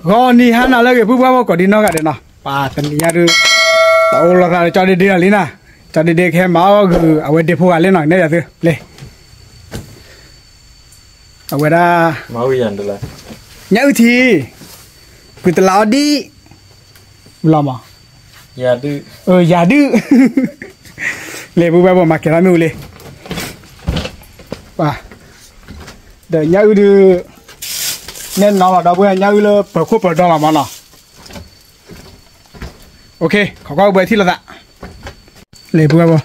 ဂီၤနံၤဟါနၤလၢအဂ့ၤ ပုၢ်ဝဲၢ်ဖိကိးဒံနီၢ်ဂၤဒဲးနီၤ, ပှၤတနံၤညါဒုး တအိၣ်လီၤသးလၢကၠီဒ့ဒ့လီၤလံနီၤ, ကၠီဒ့ဒ့ကဟဲမၤအီၣ်ဂုာ်အဝဲဒ့ဖိဂၤလံနီၤ, နဲၣ်ယၤသု လ့ၣ် အဝဲဒၣ် ညၣ်အုၣ်ထံ ကုၢ်တလးအီဒံၣ် လီၤမး ယၤဒုး လ့ၣ် ပုၢ်ဝဲၢ်ဖိ မၤကဲၤထီၣ်မ့ၣ်အူလံ, ဒီးညၣ်အုၣ်ဒုး နဲၣ်နီၤလီၤ ဒီပုၢ်ဝဲၢ်ညၣ်အုၣ်လၢပၢၤခိၣ်ပၢၤဒီလီၤမးနီၤ, ခိးကွၢ်ဝဲထံၣ်လိာ်သး လ့ၣ် ပုၢ်ဝဲၢ်ဖိ,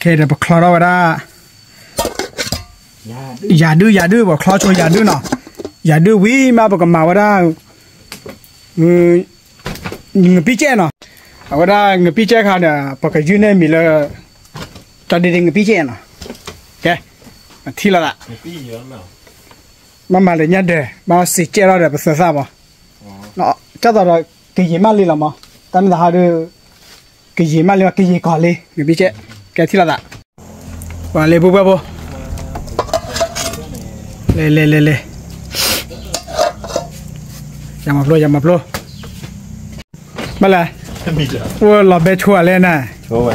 ခဲဒီးပချီထီၣ်ဝဲဒၣ် ယၤဒုး ယၤဒုး ပချီဆိယၤဒုးနီၤ, ယၤဒုးဝံၤမး ပကမၤဝဲဒၣ် ငပံၣ်ကဲနီၤ, အဝဲဒၣ်ငပံၣ်ကဲခါဒီး ပကယုၢ်န့ၢ်မံၤလၢ ကၠီဒ့ဒ့ငပံၣ်ကဲနီၤ, ကဲ ပထံၣ်လိာ်သး ဘၣ်မၤလၢညၣ်ဒၢး ဘၣ်စံးကဲထီၣ်ဒီးပသၢသၣ်ဘၣ်, ကၢ်သိးဒီး ကယံာ်မးလံလီၤမး, တၢ်မ့ၢ်သးဟးဒုး ကယံာ်မးလံ ကယံာ်ကီၤလံ ငပံၣ်ကဲ, ကဲထံၣ်လိာ်သး ပှၤလ့ၣ် ပုၢ်ဝဲၢ်ဖိ, လ့ၣ် လ့ၣ် လ့ၣ် လ့ၣ်, ယၤမၤဖျိ ယၤမၤဖျိ, ဘၣ်လဲၣ်, အိၣ်လီၤဘဲဆိအလဲၣ်န့ၣ်,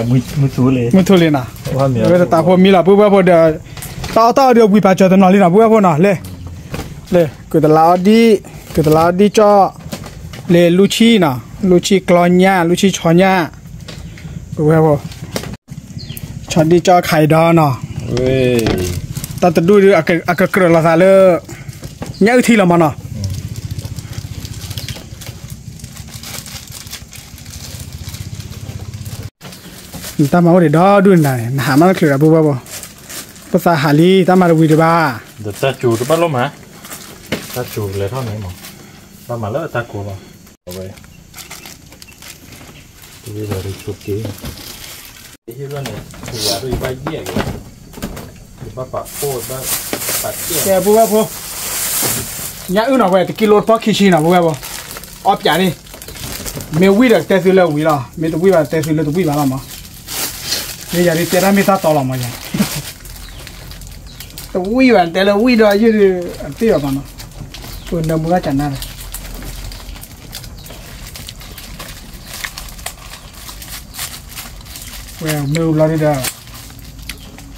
မုၢ်ထူလံနီၤ, ဝဲတတးဖိမံလီၤ ပုၢ်ဝဲၢ်ဖိဒီး တၢ်အီၣ်တၢ်အီဒီးဝံၤပာ်စၢၤတနီၤလံနီၤ ပုၢ်ဝဲၢ်ဖိနီၤ, လ့ၣ် လ့ၣ် ကုၢ်တလးအီဒံၣ် ကုၢ်တလးအီဒံၣ်ကၠီၣ်, လ့ၣ် လူၢ်ဆံနီၤ လူၢ်ဆံကျီညၣ် လူၢ်ဆံဆီညၣ်, ပုၢ်ဝဲၢ်ဖိ ဆီဒံၣ်ကၠီၣ်ခးအံၤဒီးနီၤ, တၢ်တဒူၣ်ဒုး အကကြၢးလိာ်သးလၢ ညၣ်အုၣ်ထံလီၤမးနီၤ, နတၢ်မၤအိၣ်ဒံးဒီဒူၣ်နၤန့ၣ် နဟးမးတချုးဒီး ပုၢ်ဝဲၢ်ဖိ, ပသးဟးလံ တၢ်မၤတဝံၤဒံးဘၣ်, ဒီးတၢ်စူၤတဘၣ်လိၣ်မး, တၢ်စူၤလဲၤထီၣ်န့ၣ်မး, တၢ်မၤလၢတၢ်ကိးလီၤ, အဝဲ တဝံၤဒီးဆိက့ၤ, ဟ့ၣ်ဘၣ်န့ၣ် ယၤဒုးယဘၣ်ယဲၢ်က့ၤ, ယဘၣ်ပာ်ဖှိၣ်ဘၣ်, ကဲ ပုၢ်ဝဲၢ်ဖိ, ညၣ်အုၣ်နီၤဝဲ တကံလိတပီၢ်ခံဆံနီၤ ပုၢ်ဝဲၢ်ဖိ, အီပၠးန့ၣ်, မ့ၢ်ဝံၣ်ဒီးတဲသုလၢဝံၤလီၤ မ့ၢ်တဝံၣ်ဘၣ်တဲသုလၢတဝံၣ်ဘၣ်လီၤမး, မ့ၢ်ယၤဒုးတဲတၢ်မ့ၢ်တၢ်တီလီၤမးယၤ, တဝံၣ်ဘၣ်တဲလၢဝံၣ်ဒီးယုၢ်ဒုး အတ့ၢ်ဘၣ်မးနီၤ, ပနၢမူထီၣ်ကနါဒီး ဝဲမ့ၢ်ဝံၤလီၤဒုးဒီး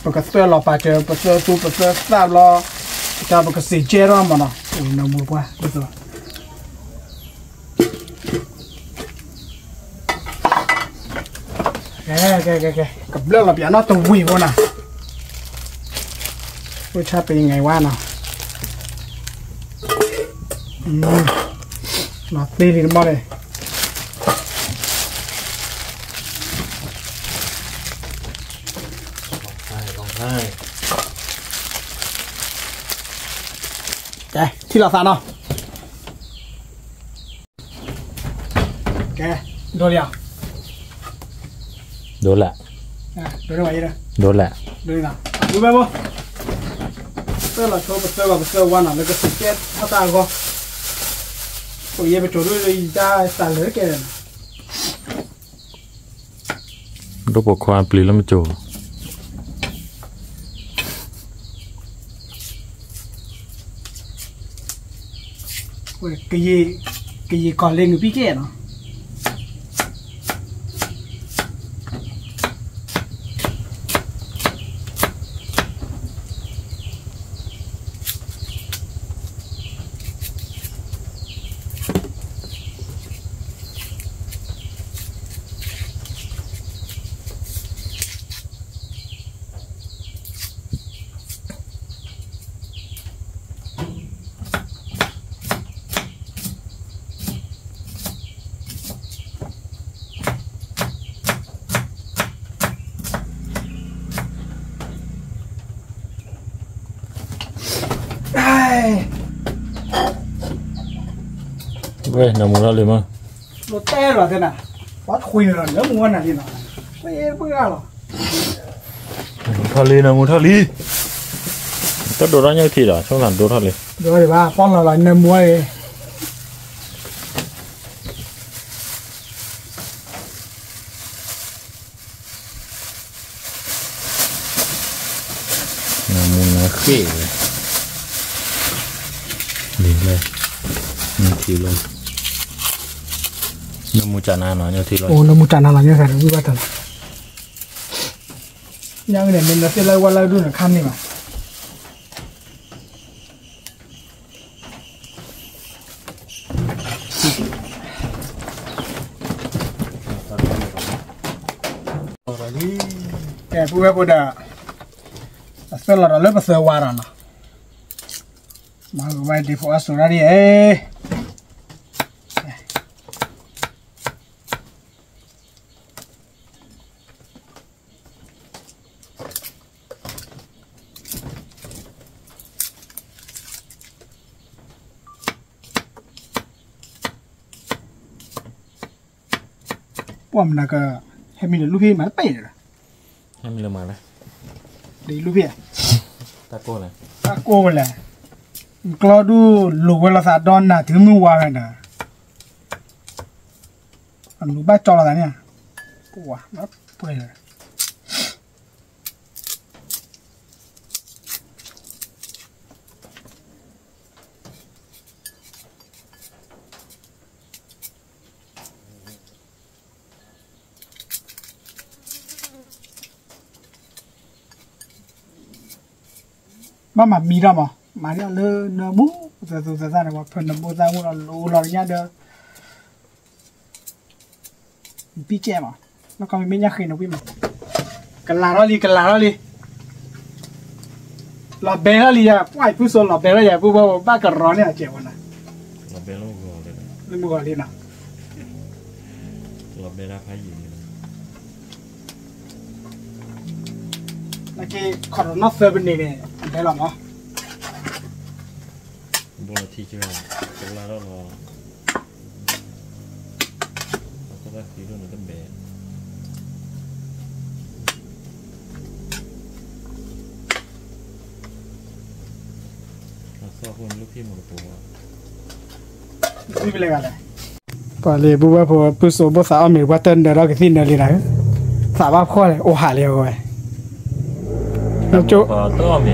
ပကသၢလီၤပာ်စၢၤ ပသၢသူ ပသၢသၣ်ဘျီ, တၢ်ပကစံးကဲထီၣ်မးနီၤ အိၣ်နၢမူတပှၢ် ဒ်သိး ကဲ ကဲ ကဲ ကဲ ကဘျၢၣ်လီၤပၠးနီၣ်တဝံၤဖိနီၤ, အိၣ်ဆၣ်ပ့ၤငဲၤဝါနီၤ, နီၤသ့လံတမီၢ်န့ၣ် ကဲ ထံၣ်လိာ်သးနီၤ, ကဲ ဒိလံဧါ, ဒိလၢ, ဒိလၢ, ဒိလၢ, ဒိလၢ, ဒိလၢ, ဒိလၢ, သၢလီၤဆိပသၢဂီၤပသၢဝါနီၤ လၢကစံးကဲထီၣ်တၢ်အဂီၢ်, အိၣ်ယဲပစိၤဒိၣ်ယတၢ်သးလၢကဲနီၤ ဒိၣ်ပိာ်ခွါပျံၤလၢမ့ၢ်ကၠိ, ကယံာ်ကီၤလ့ၤငပံၣ်ကဲနီၤ. ဝဲ နမူထီၣ်လံမး, လီၤတဲလီၤတဲနၤ, ပှၤထွံၣ်န့ၣ်လီၤ နမူဝဲနၤလံနီၤ, ပှၤပှၤလီၤ, နမူထီၣ်လံ နမူထီၣ်လံ, တဒိးထီၣ်ညၣ်ထံဒီး ဆိကမိၣ်ဒိးထီၣ်လံ, ဒိးထီၣ်လံဘၣ် ပှၤလီၤလီၤ နမူဝဲလံ. နမူနဃ့ၢ်ဝဲ, လံလဲၣ်, နထံၣ်လီၤ နမူစၢ်နၤနီၤ ညၣ်ထံလီၤ, အိၣ် နမူစၢ်နၤလီၤ ညၣ်သးတဝံၣ်ဘၣ်တၢ်လီၤ, ညၣ်န့ၣ် မ့ၢ်နသ့ၣ်လၢဝဲလၢဒူၣ်န့ၣ် ခါန့ၢ်ဘၣ်. ကဲ ပုၢ်ဝဲၢ်ဖိဒီး အသၢလီၤဒီးလၢပသၢဝါဒီးနီၤ, မၤကဘၣ်ဒံဖိအစိၤရၣ်ဒ်ဧၢ. ပှၤမနုၤက ဟဲမံလၢလူၢ်ဖံးမၤတပ့ၢ်ဒီး, ဟဲမံလၢမၤလဲၣ်, ဒ်လူၢ်ဖံး, တၢ်ကိၢ်လဲၣ်, တၢ်ကိၢ်ဝဲလဲၣ်, ကျီဒူၣ်လိာ်ဝဲလိာ်သးဒီးနၤတုၤမုၢ်ဝါဝဲဒီး, အလူၤဘၣ်ကၠီလိာ်သးန့ၣ်, ပှၤ, ပှဲၤ ဘၣ်မၤမံထီၣ်မး, မၤဒ်လၢနမူ သၢသူသၢသၣ်န့ၣ် ပှၤဖၢနဘိသၣ်အိၣ်လီၤလိၤလီၤညါဒီး ပံကဲမး, နကီမ့ၢ်ညၣ်ဃ့နဝံၣ်မး, ကလၤထီၣ်လံ ကလၤထီၣ်လံ, လီၤဘဲထီၣ်လံယၤ, ပှၤအံၤဖုစိလီၤဘဲထီၣ်ယၤ ပုၢ်ဝဲၢ်ဖိဘၣ်ကရီန့ၢ်အစဲးဝဲနၤ, လီၤဘဲလၢမုၢ်ဂီၤလံနီၤ, လီၤဘဲဒၣ်ဖးယံာ်လံနီၤ, နက့ၤခီၣ်ထီၣ်နီၢ်သၢပနံးန့ၣ် အဘဲလီၤမး, ဘိလီၤထံကရၢ, ကလၤထီၣ်လီၤ အဃိသတးသံဒိၣ်န့ၣ်တဘဲ, အသီၣ်အဃိန့ၣ် လူၢ်ဖံးမၤကပိာ်ဝဲ, ပှၤလံ ပုၢ်ဝဲၢ်ဖိ ပုၢ်စိဘိၣ်သးအီၣ်မ့ၤ ပှၤတနၢၤဒီးကသံၣ်နၢၤလံနၤ, သးဘၣ်ဖှီၣ်လဲၣ် အိၣ်ဟးလံအဂီၢ်ဝဲ, တအီၣ်မ့ၤ, အီၣ်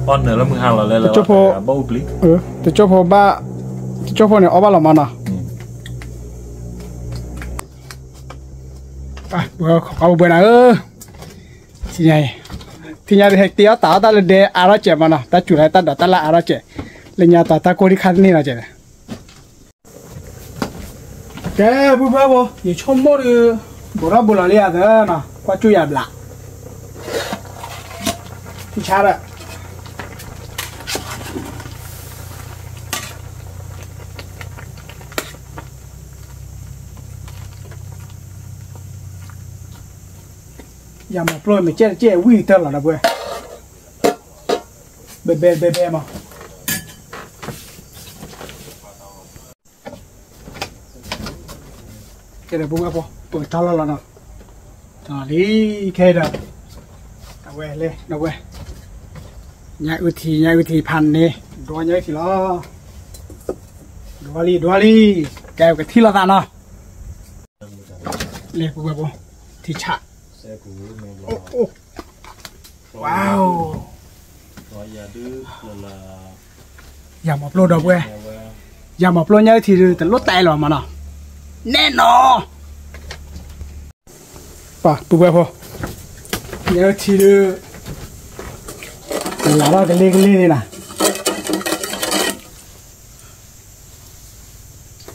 နၢၤလၢမုၢ်ဟါလီၤလၢလၢ, တကၠိဖိ, တကၠိဖိဘၣ်, တကၠိဖိန့ၣ် အီၣ်ဘၣ်လီၤမးနီၤ, ပှၤခီၣ်ခီၣ်ဘှဲနၤဧၢ, ထံၣ်ညါ, ထံၣ်ညါဒ်ဟဲတ့အီၣ်တၢ်အီၣ်တၢ်လၢဒဲအါထီၣ်စဲးမးနီၤ, တၢ်စူၤလၢတၢ်ဒိးတၢ်လၢအါထီၣ်စဲး, လၢညါတၢ်တၢ်ကိၢ်ဒံးခါတန့ၢ်နီၤစဲး, ကဲ ပုၢ်ဝဲၢ်ဖိ ယဆိကမိၣ်ဒီး ဘူးထီၣ်ဘူးလီၤလံယၤသၢနီၤ, ကွၢ်ကၠူၣ်ယၤဘျး, ထံဆါဒီး ယၤမၤပျိၢ်မ့ၢ်ကဲတကဲဝံၣ်တၢ်လီၤဒီးပှဲၤ, ဘဲဘဲဘဲဘဲမး, ကဲဒီးပုၢ်ဝဲၢ်ဖိ ပကထီၣ်လီၤလီၤနီၤ, လံ ခဲဒီး, အဝဲလဲၤဒီးဝဲ, ညၣ်အုၣ်ထံ ညၣ်အုၣ်ထံဖးန့ၣ် ဒွးညၣ်အုၣ်ထံလီၤ, ဒွးလံ ဒွးလံ, ကဲပကထံၣ်လိာ်သးနီၤ လၢပဝဲဖိ ထံဆး, အိၣ်အိၣ်, ဝါအိၣ်, ယၤမၤပျိၢ်ဒီပုၢ်ဝဲၢ်, ယၤမၤပျိၢ်ညၣ်အုၣ်ထံဒုး တလိၣ်တဲလီၤမးနီၤ, နဲၣ်နီၤ, ပှၤပုၢ်ဝဲၢ်ဖိ, ညၣ်အုၣ်ထံဒုး ကလၤထီၣ်ကလ့ကလ့လံနီၤ,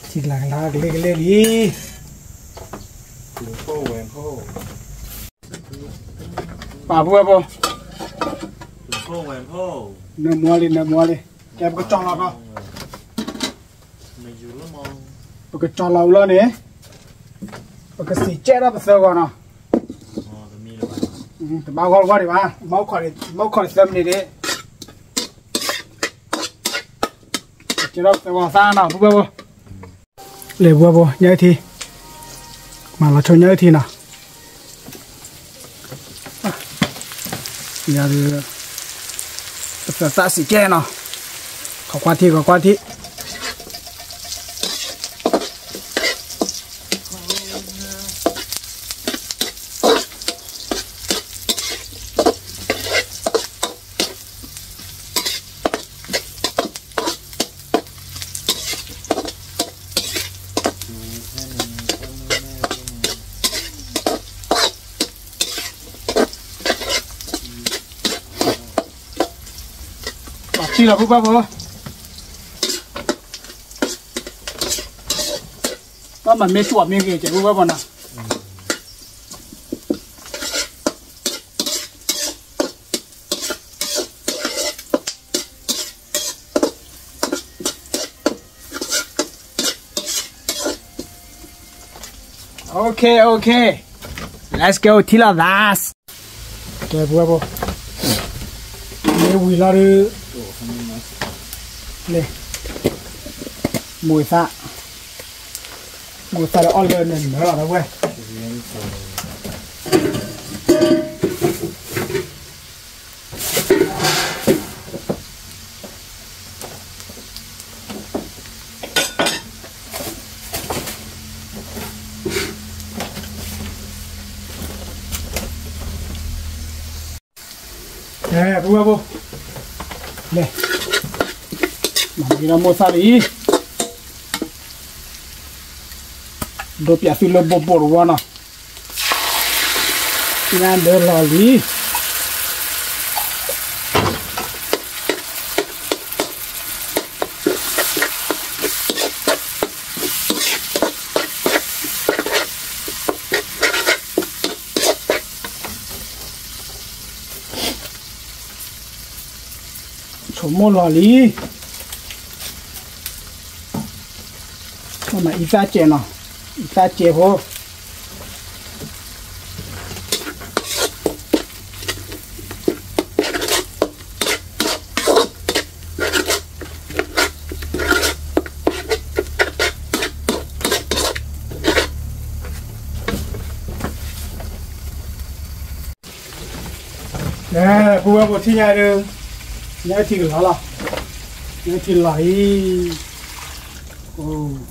ထံကလၤကလ့ကလ့လံ, ပှၤပုၢ်ဝဲၢ်ဖိ, နၢမူလံ နၢမူလံ, ကဲပကကၠီလီၤ, ပကကၠီလီၤအူလီၤန့ၣ်, ပကစံၣ်ကဲထီၣ်ပသၢဂီၤနီၤ, တဘၣ်ဂီၢ်ဂီၢ်ဒံးဘၣ်, မ့ၢ်အိၣ်ခိးသၢမံးနံးဒံး, ကဲထီၣ်ပသၢဂီၤသၢနီၤ ပုၢ်ဝဲၢ်ဖိ, လဲၤပုၢ်ဝဲၢ်ဖိ ညၣ်အုၣ်ထံ, မၤလီၤဆိညၣ်အုၣ်ထံနီၤ, ယၤဒုး, ပသၢသၣ်စံၣ်ကဲနီၤ, ခိးကွၢ်ထံ ခိးကွၢ်ထံ. ထံလီၤ ပုၢ်ဘၣ်ဖိ, ဘၣ်မၤမ့ၢ်တူၢ်မ့ၢ်ဂ့ၤ ကဲ ပုၢ်ဘၣ်ဖိနီၤ. Okay, okay. Let's go, ထံလီၤသး. ကဲ ပုၢ်ဘၣ်ဖိ, မ့ၢ်ဝံၤလီၤဒုး, လဲၤ, မိၢ်သၣ်, မိၢ်သၣ်ဒီးအီၣ်လၢနနၢၤလီၤ ဒီပုၢ်ဝဲၢ်. ပုၢ်ဘၣ်ဖိ, လဲၤ, မၤန့ၢ်ဒီးမိၢ်သၣ်လံ, ဒိးပၠးသုလၢဘိၣ်ဘိၣ်တဝီနီၤ, ညါဒၢလီၤလံ. ဆိကမိၣ်လီၤလံ, အံသၣ်စဲးနီၤ, အံသၣ်စဲးဖိ. ပုၢ်ဝဲၢ်ဖိ ထံၣ်ညါဒုး, ညၣ်ထံကလီၤလီၤ, ညၣ်ထံလီၤအံၤ.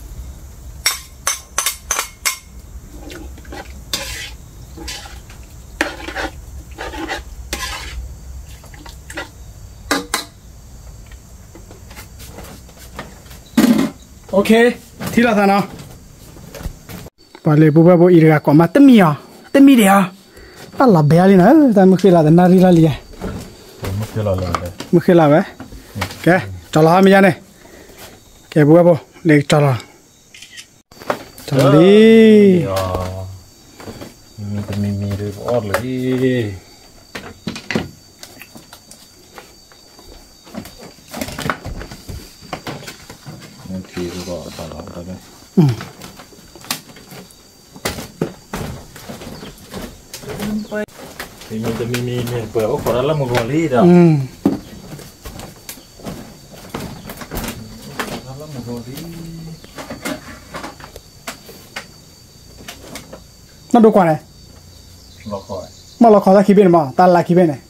Okay, ထံၣ်လိာ်သးနီၤ. ပှၤလၢပုၢ်ဝဲၢ်ဖိအံၤတဂၤကိးမး တမံၤအီၤ, တမံၤဒံးအီၤ, တၢ်လီၤဘဲလံနီၤ, တၢ်မုၢ်ဃ့လီၤတနၣ်ရံၣ်လီၤလံ, မုၢ်ဃ့လီၤဝဲ, ကဲ, ကၠီလီၤမ့ၢ်ယါန့ၣ်, ကဲ ပုၢ်ဝဲၢ်ဖိ, လဲၤကၠီလီၤ, ကၠီလီၤလံ. တမံၤမံၤဒုး ပအီၣ်လၢ တမံၤမံၤန့ၣ် ပအိၣ်ခိးတၢ်လၢမုၢ်ဂီၤလံဒီး, တၢ်လၢမုၢ်ဂီၤလံ. နီၢ်ဒိကွၢ်န့ၣ်, မ့ၢ်လီၤခီတၢ်ခံဘ့ၣ်န့ၣ်မး, တၢ်လၢခံဘ့ၣ်န့ၣ်,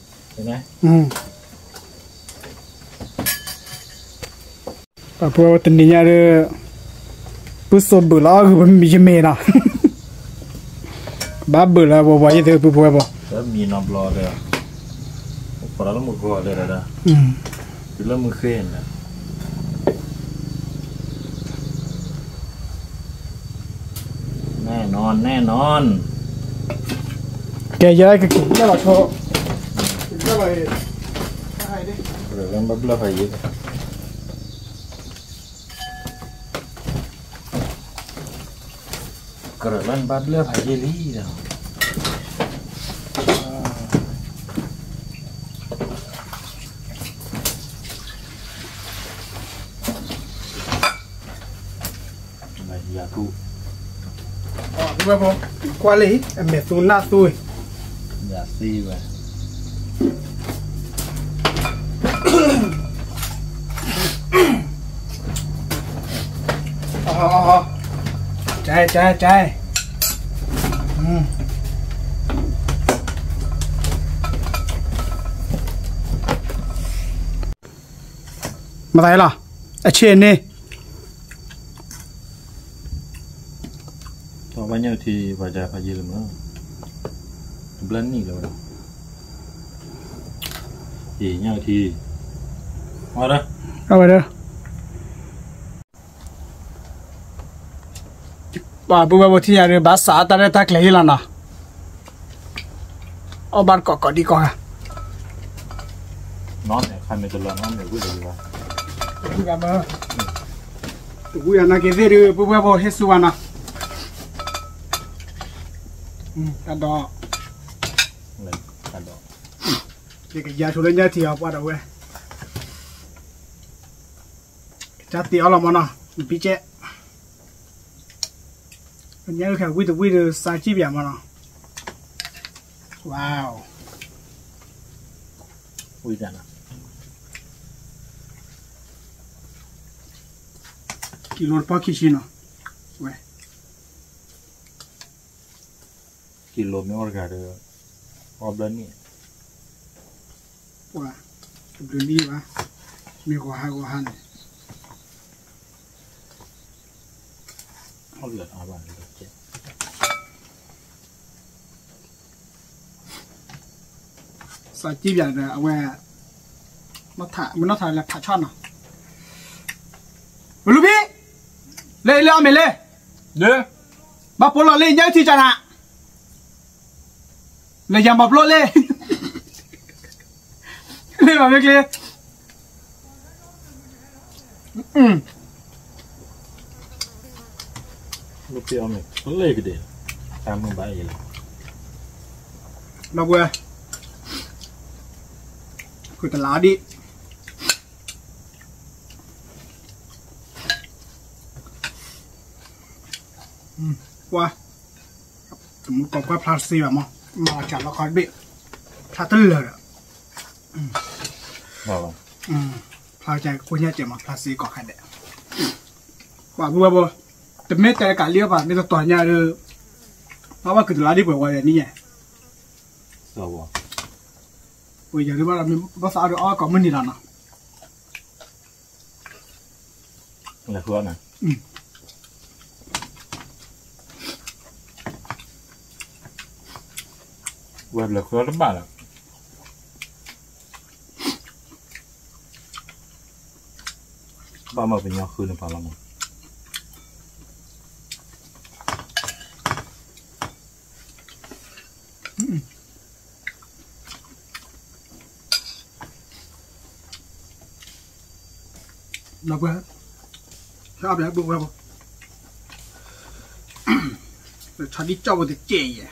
ပှၤဖိတနံၤညါဒီး, ပုၢ်စိဘုးလီၤအီၣ်ဂုာ်ပမံၤယမ့ၢ်နီၤ, ဘၣ်ဘုးလၢပဝဲယသ့ၣ်ပုၢ်ဖိဝဲၢ်ဖိ, မံၤနီတဘျီဒီး, ပှၤလၢမုၢ်ဂီၤလၢဒီး, တုၤလၢမုၢ်ဃ့န့ၣ် แน่นอน แน่นอน. ကဲယဲကက့ၤလၢလီၤဆိ, ကရၢၢ်လၢဘၣ်ဘျၢၣ်ဖးယံၤ, ကရၢၢ်လၢဘၣ်ဘျၢၣ်ဖးယံၤလံဒီး ယၤသူ, ကွၢ်လံ, အမဲာ်သူနၢ်သူ, ယၤသံဝဲ, တဲတဲတဲ, မသးလီၤ, အဆ့န့ၣ်, တဘၣ်ညၣ်ထံ ဖးယံၤလၢမး, တဘျၢၣ်နံၣ်လၢၤဝဲ, အ့ၣ် ညၣ်ထံ, အဝဲဒၣ် အဝဲဒၣ် က ပှၤပုၢ်ဝဲၢ်ဖိထံၣ်ညါဒီး ဘၣ်စးအတၢ်ရဲၣ်တၢ်ကျဲၤဟ့ၣ်လီၤနီၤ, အီၣ်ဘၣ်တကိးကိးဒံကိးဂၤ, တဝံၣ်အနာ်က့ၤသ့ၣ်ဒုး ပုၢ်ဝဲၢ်ဖိဟ့ၣ်ဆူဝဲနီၤ, တၢ်ဒီး ယကယၤဆိလၢညၣ်ထံအီၤပှၢ်ဒီးဝဲ, ကစၢ်တ့အီၣ်လီၤမနီၤ, ဘံကဲ, ညၣ်အုၣ်ခဲဝံၣ်တဝံၣ်ဒီး စးကံၣ်ပၠးမနီၤ, ဝါ, ဝံၣ်တၢ်နီၤ, ကံလိတပီၢ်ခံဆံနီၤ, ဝဲ ကံလိမ့ၢ်အီၣ်တဂၤဒီး အီၣ်ဘျၢနံၣ်, ပှၤ, တဘျုးနံၣ်ဘၣ်, မ့ၢ်ဂီၤဟါဂီၤဟါန့ၣ်, အီၣ်ဘျၢအါဘၣ်န့ၣ်, စးကံၣ်ပၠးဒီး အဝဲ, မ့ၢ်နီၢ်ထးလၢဖးဆီၣ်နီၤ, ဝဲလူၤဖံ, လၢအံၤလၢအီၣ်မ့ၢ်လၢ, ဘၣ်ပိာ်လီၤလၢညၣ်အုၣ်ထံကနၤ, လၢယၤမၤပျိလၢ, လၢမၤမ့ၢ်ကျ့, လၢပျိအီၣ်မ့ၢ်ကျ့ကဒဲး, တၢ်မုၢ်ဘၣ်အံၤလီၤ, ဒီပုၢ်ဝဲၢ်, ကုၢ်တလးဒံး, ပှၤ, တမူတကိးပှၢ်ဖျါစ့ဘၣ်မး, မၤစှၤလီၤခီတဘ့ၣ်, ဖျါတလၢာ်ဒီး, ဖျါကဲကိညၣ်စဲးမး ဖျါစ့ကီးခါဒဲး, ပှၤပုၢ်ဝဲၢ်ဖိ, တမ့ၢ်တဲကးလံအီၤဘၣ် မ့ၢ်တတီၤညါဒီး, ဘၣ်ဘၣ်ကုၢ်တလးဒံးပှဲၤဝဲဒၣ်နံၣ်ညါ, ပှဲၤယၤဒုးဘၣ်ဒီး ဘၣ်သးအီၤဒီးအီၣ်ကိးမုၢ်နံၤလီၤနီၤ လဲၤဃုအီၣ်နၤ, ဝဲဘျီဃုအီၣ်တဘၣ်လီၤ, ဘၣ်မၤပညီဃုန့ၣ်ပှၤလီၤမး ဒီပုၢ်ဝဲၢ်, ဟဲအီၣ်ပျဲပုၢ်ဝဲၢ်ဖိ, ဆါဒံကၠီၣ်ဖိတကဲယဲ,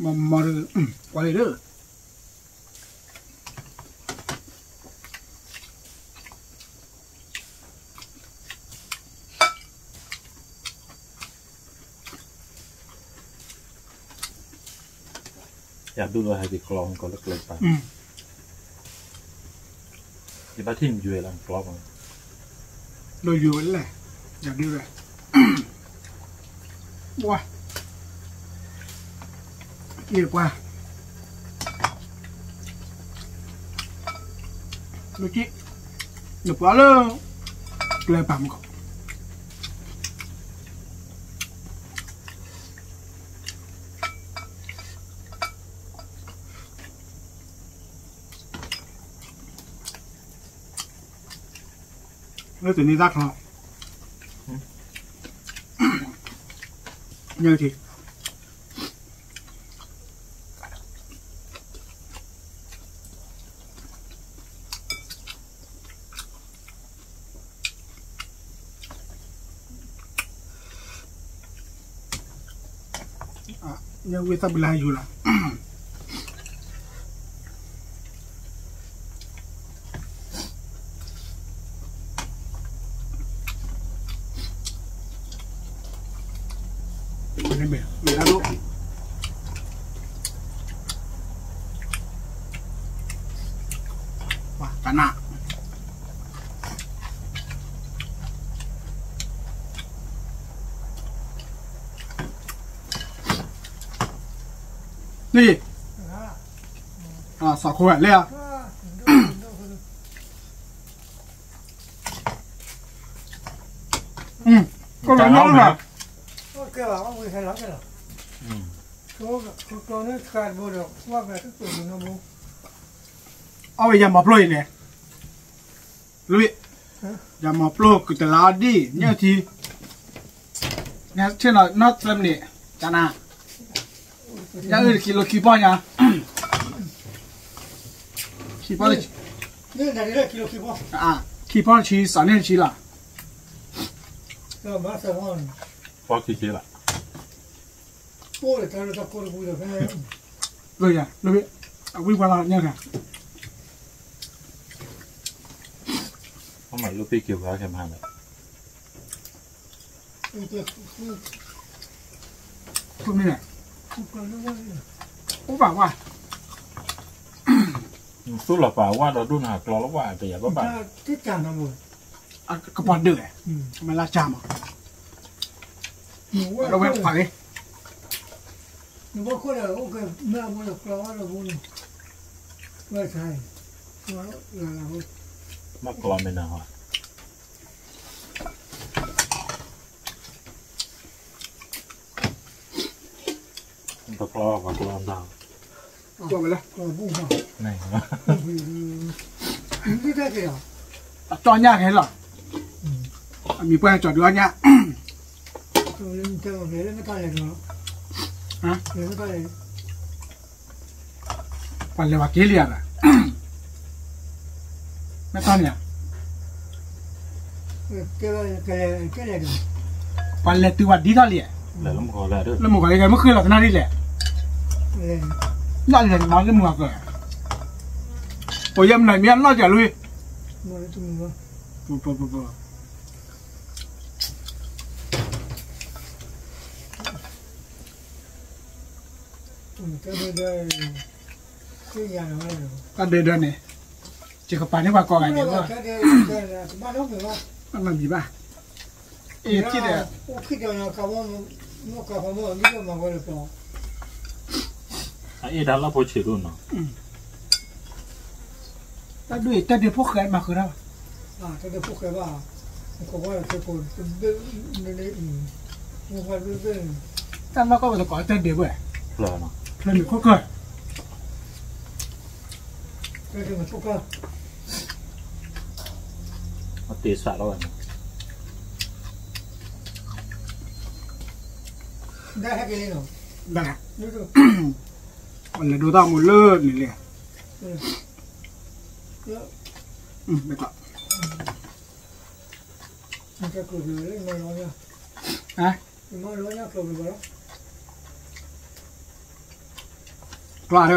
မၤမၤဒီး, ကွၢ်လံဒီး ယဒုးလီၤဟဲက့ၤကျီကီးလၢကျဲပၤ, ယဘၣ်ထံၣ်ယွဲလၢကျီပၤ, လၢယွဲလဲၣ်, ယဒုးဝဲ, ပှၤ, အ့ၣ်ပှၤ, လၢက့, နပှၤလၢ, ကျဲပၤမကီး လၢတနံၤသၣ်ချီ, ညၣ်ထံ, ညၣ်ဝံၣ်သၣ်ဘုလၢဟဲယူၤလီၤ. ကနၣ် န့ၣ်, စီၤခိၣ်ဝဲလဲၣ်ဧါ, ကလီၤနီၢ်လီၤ, အဝဲယၤမၤပျိၢ်အံၤန့ၣ်, လွံၢ်, ယၤမၤပျိၢ် ကုၢ်တလးဒံၣ် ညၣ်ထံ, ဆ့ၣ်နီၤနီၢ်သၢမံးနံး, တၢ်နၤ, ညၣ်အုၣ်တကံလိခံပီၢ်ညါ, ခံပီၢ်, ခံပီၢ်တဆံ စးန့ၢ်တဆံလီၤ, ပီၢ်ခံဆံလီၤ, အဝံပှၤလီၤညၣ်ဂၤ, မၤလိပ့ၤက့ၤဝဲခဲမးလၢ မ့ၢ်, အိၣ်ဘၣ်ဝဲ, သူၣ်လီၤပာ်ဝဲဒီးဒိၣ်နၤကျီလီၤဝဲ တယၤဘၣ်ဘၣ်, ကပီၤဒၢၣ်, မ့ၢ်လၢကၢ်မး, ဝဲခွါလံ, နဘၣ်ခိၣ်ဒီးအိၣ်က့ၤမ့ၢ်အဘိလၢကျီဝဲဒီးဘိန့ၣ်, ဝဲဆါ, ဘၣ်ကျီမ့ၢ်နၤဟီ ပကျီပကျီတၢ်, ကျီဝဲလၢ, အကၠီညၣ်ခဲလီၤ, အမံၤပှၢ်ကၠီဒုးအီၣ်ညၣ်, ပှၤလဲၤဝဲက့ၤလံဧါ, မ့ၢ်တီန့ၣ်ဧါ, ပှၤလဲၤတုၤဝဲဒ်ထီၣ်လံ, လၢမုၢ်ဂီၤလံ မ့ၢ်ဃ့လီၤသနာ်ဒ်လဲၣ်, နီၢ်လဲၤမၤလၢမုၢ်ဂီၤကၢၤ, ပယဲၢ်မနုၤမ့ၢ်အနီၢ်ကၢၤလံ, တၢ်ဒဲးဒဲးန့ၣ်, ယကပာ်န့ၢ်ပှၤကိးဂၤဒဲးလီၤ, မ့ၢ်ဘၣ်, အ့ၣ်, အ့ၣ်ဒၣ်လၢဖိဆံးဒိၣ်နီၤ, တၢ်ဒုးအံၤတၢ်ဒဲးဖိၣ်ဃဲမၤဃုာ်တၢ်ဘၣ်, တၢ်နီၢ်ကီၢ်ပတကိးတၢ်ဒဲးဘၣ်, ဖျၢၣ်မ့ၢ်ခိၣ်ကၢၢ်, ဖျၢၣ်မ့ၢ်ခိၣ်ကၢၢ်, တၢ်ဒဲးမ့ၢ်ခိၣ်ကၢၢ်, အတ့စးထီၣ်ဝဲန့ၣ်, ဒၣ်ဟဲက့ၤလံနီၤ, ဒၣ်, လဲၤဒိတၢ်မူလၢန့ၣ်လဲၣ်, ဘၣ်, ကျါဒ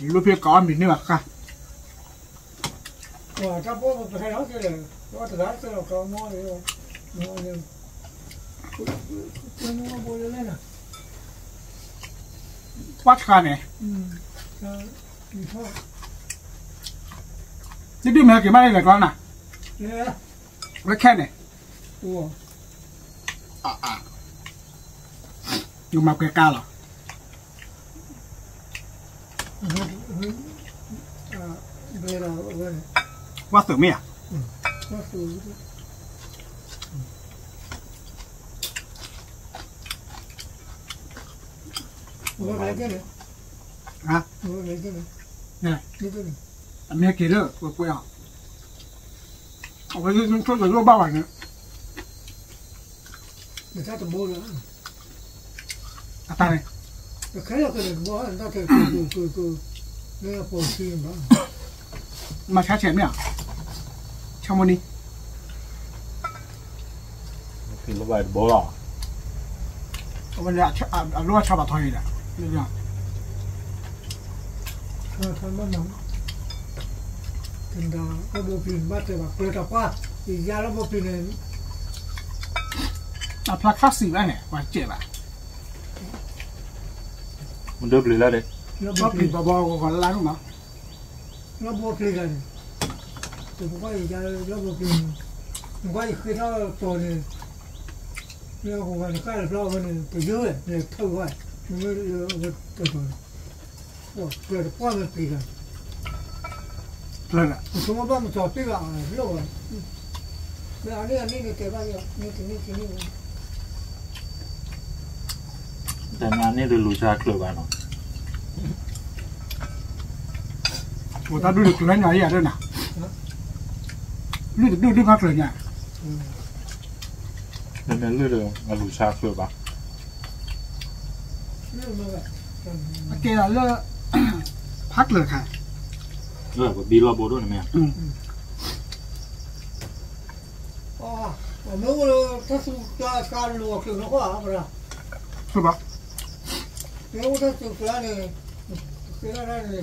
ီး လိၣ်ဖဲကအီၣ်မ့ၤန့ၢ်ဘၣ်ဃါ, တၢ်ဖိပဟဲလီၤက့ၤဒီး တဂၤတလီၤကီမီၢ်, ပှၢ်ဆှါန့ၣ်, ဒ်ဒ်မ့ၢ်ဟဲက့ၤမးန့ၣ်လဲၤကျီနၤ, လၢခဲန့ၣ်, ယမၤပှဲၤကါလီၤ, ဝၣ်သုးမ့ၢ်ဧါ, အမ့ၢ်က့ၤလၢပှဲၤပှဲၤအီၤ, အဝဲဆိကမိၣ်ဘၣ်ဝဲန့ၣ်, အတၢ်န့ၣ်, မၤဆါဆဲးမ့ၢ်ဧါ, ဆါမနံၤ, လီၤဘၣ်တဘိလီၤ, အဝဲန့ၣ်အလိၣ်ဘၣ်ဆီဖးထီန့ၣ်ဒီး, လၢဘၣ်, ဘၣ်ဘိပျံၤဘၣ်တဲဘၣ် ကျၢၤတၢ်ပှၢ်, ယယါလၢဘိပျံၤန့ၣ်, အဖျါခါစံးဘၣ်န့ၣ် ပှၤစဲးဘၣ်, မဒၢပျံၤလၢဒၣ်, လၢဘိပျံၤဘီဘီဂီၤဂီၤလၢလၢမး, လၢဘိပျံၤတၢ်န့ၣ်, ပကွၢ်ယယါလၢဘိပျံၤန့ၣ်, နကွၢ်ယဃ့ထီၣ်တီၤန့ၣ်, လၢဟိဝဲနကၢ်လၢဖျါဝဲန့ၣ် ပယိၣ်ဝဲ လဲၤထၢၣ်ဝဲ, မ့ၢ်လၢအဝဲတတီၤန့ၣ်, ကျၢၤတပှၢ်မ့ၢ်ပျံၤတၢ်, ကျၢၤ, ပဆိကမိၣ်ဘၣ်မ့ၢ်တီၤပ့ၢ်ဘၣ်အလိၣ်ဝဲ, မ့ၢ်အန့ၣ်အန့ၣ်န့ၣ်တဲဘၣ်ယၤ န့ၣ်တန့ၢ်တန့ၢ်ဝဲ, တၢ်မ့ၢ်အန့ၣ်တလူၤဆါကျၢၤဘၣ်နီၤ, တၢ်ဒုးတကျၢၤညါယၤဒၣ်နၤ, လုၢ်တဒုၣ်ဒုၣ်ဖးကျၢၤညါ, နမ့ၢ်လုၢ်ဒီး အလူၤဆါကျၢၤဘၣ်, အကဲလၢ ဖးကျၢၤခါ, ပဘံလီၢ်ဘိဒိၣ်န့ၣ်မ့ၢ် မ့ၢ်အိၣ်လၢတၢ်သူကျါကါလိၤအကျိၤနီၢ်ဃီဧါ, ဘၣ်, မ့ၢ်အိၣ်တၢ်သူကျါန့ၣ်, ကဲ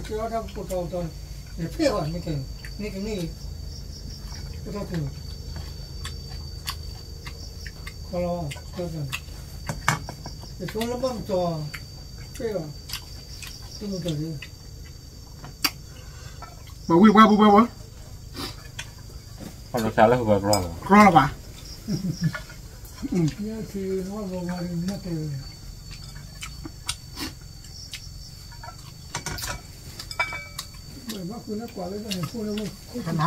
ထီၣ်တၢ်ပူၤတီၤတီၤန့ၣ်, ယဖ့ၣ်ဘၣ်န့ၣ်, န့ၣ်တန့ၢ်, အိၣ်တၢ်သူ, ခီလီၤ, ယဆိလၢဘၣ်မတီၤ, ဖ့ၣ်ဘၣ်, သူမတီၤန့ၣ် ပဝံၢ်ပှၢ်ပူၤပှၢ်ပူၤ, ကရီလီၤဘၣ်, နဟးအိ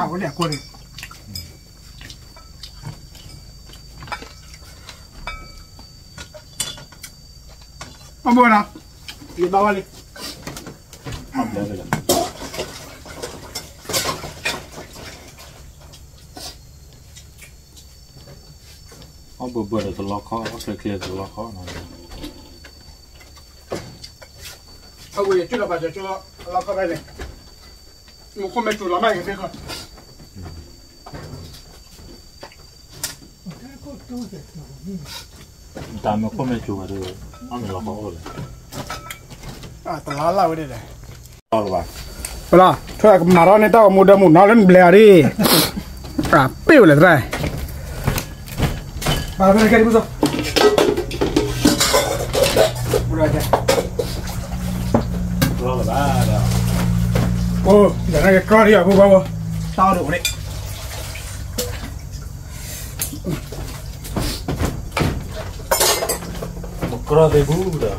ၣ်လၢအကွၢ်န့ၣ်, အဘၣ်နီၤ, ယဘၣ်ဝဲလံ အီၣ်ဘၢဘၢဒီးတလီခီ, အီၣ်ချ့ချ့တလီခီ, အဝဲကၠိလီၤပာ်ကၠိလီၤခီဖဲန့ၣ်, မူခိၣ်မ့ၢ်စူၤလီၤမးကသ့ၣ်ခီ, တၢ်မူခိၣ်မ့ၢ်စူၤဘၣ်ဒီး, အီၣ်မ့ၢ်လီၤခီအိၣ်လၢ, တလီလၢ်ဝဲဒၣ်ဒီး ဝဲလီၤ, ထွဲကမၤထီၣ်န့ၢ်တၢ်ဂီၤမူဒီးမူနီၤလၢနဘျဲးအီၤဒ်, ပ့ၢ်ဝဲလဲၣ်သရၣ်, ဘၣ်လီၤဖဲန့ၣ်ကဲဒ်မုၢ်စီ, အိၣ်, ယၤန့ၣ်ကကြီဒံးအီၤ ပူၤဘၣ်ဝဲ, တၢ်အီၣ်ဒိၣ်န့ၣ် မကြီသ့ၣ်ဘူးဒီး,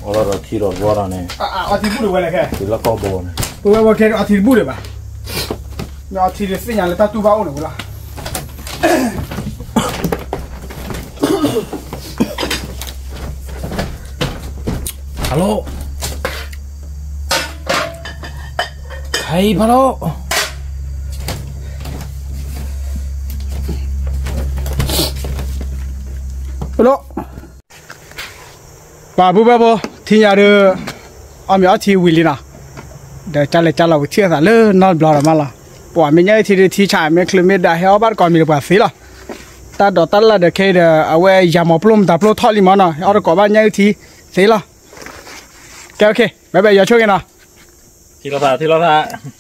အီၣ်လီၤဒီးထံဒီးဘီဒီးန့ၣ်, အီထံဘူၣ်ဒံးဝဲလဲၣ်ခဲ, ထံလၢကီၢ်ဘိန့ၣ်, ပဝဲဝဲခဲအီထံတဘူၣ်ဒံးဘၣ်, အီထံတသ့ၣ်ညါလၢတၢ်တူၢ်ဘၣ်အိၣ်န့ၣ်ဝဲလီၤ. Hello, hey, hello, hello. ပှၤဘူၣ်ဘၣ်ဘိ ထံၣ်ညါဒီး အီၣ်မ့ၤအီထံဝံၤလံနီၤ, ဒီးကလဲၤကလီၤဝံၤထံၣ်အသးလၢနီတဘျီဒီးမးလီၤ. ပှၤမ့ၢ်ညၣ်အုၣ်ထံဒီးထံဆး မ့ၢ်ချုးမ့ၢ်ဒါဟဲအီၣ်ဘၣ်တကိးမံၤဒီးပှၤသ့လီၤ. တၢ်ဒိးတၢ်လၢ်ဒီးခဲအံၤဒီး အဝဲယၤမီၤပျိၢ်မတၤပျိၢ်ထီၣ်လံမးနီၤ, ဟဲအီၣ်တကိးဘၣ်ညၣ်အုၣ်ထံသ့လီၤ. ကဲ okay, bye bye, ယွၤဆိၣ်ဂ့ၤနီၤ. ထံလီၤသး ထံလီၤသး.